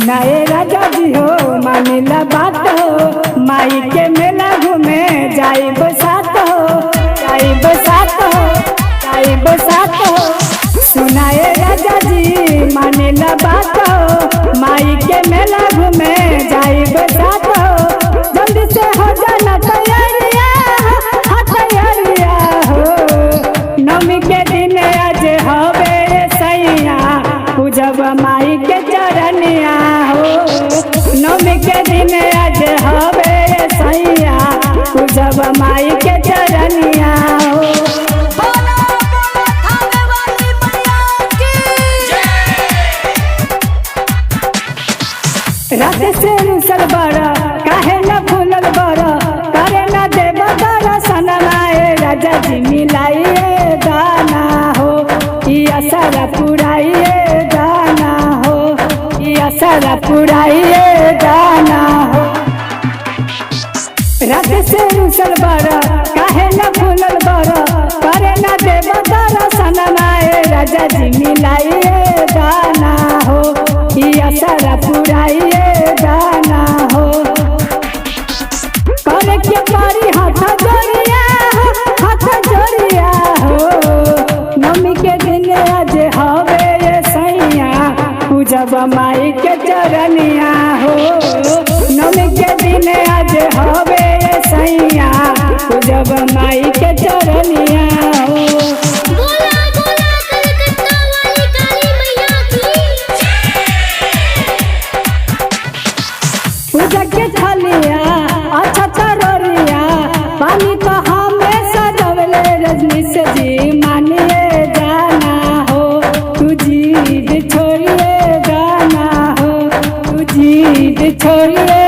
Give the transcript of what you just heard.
सुनाए राजा जी हो, मानिला बात हो, माई के मेला घूमे जाई बसात हो, जाई बसात हो, जाई बसात हो। सुनाए राजा जी, मानिला बात हो, माई के मेला घूमे जाई बसात हो। जल्दी से हो जाना तैयारिया, हाँ तैयारिया हो। नवमी के दिन आज हवे रे सैया, पूजब माई के चरनिया हो। नवमी के दिन आज हवे रे सैया, पूजब माई के चरनिया हो। बोलो बोलो थाने वाली मैया की। रात से रुसल बर, काहे न फूलल बर, करे न देव दर्शन आए राजा जी, मिलाइए दाना हो, ई असर पुराइए दाना हो, ई असर पुराइए दाना हो। रात से रुसल बर, काहे न फूलल बर, करे न देव दर्शन आए राजा जी, मिलाइए दाना हो, ई असर पुराइए दाना हो। करे के पारी हाथ जोड़िया, हाथ जोड़िया हो। नवमी के दिन आज हवे ये सैया, पूजब माई के चरनिया हो। नवमी के दिन आज हवे ये सैया, पूजब माई के चरनिया हो। बोला बोला कलकत्ता वाली काली मैया की। पूजा के थालिया अच्छा तरोरिया, पानी तो हमें सजवले रजनी से जी, मानिए जाना हो, तू जीद छोड़िए जाना हो, तू जीद छोड़िए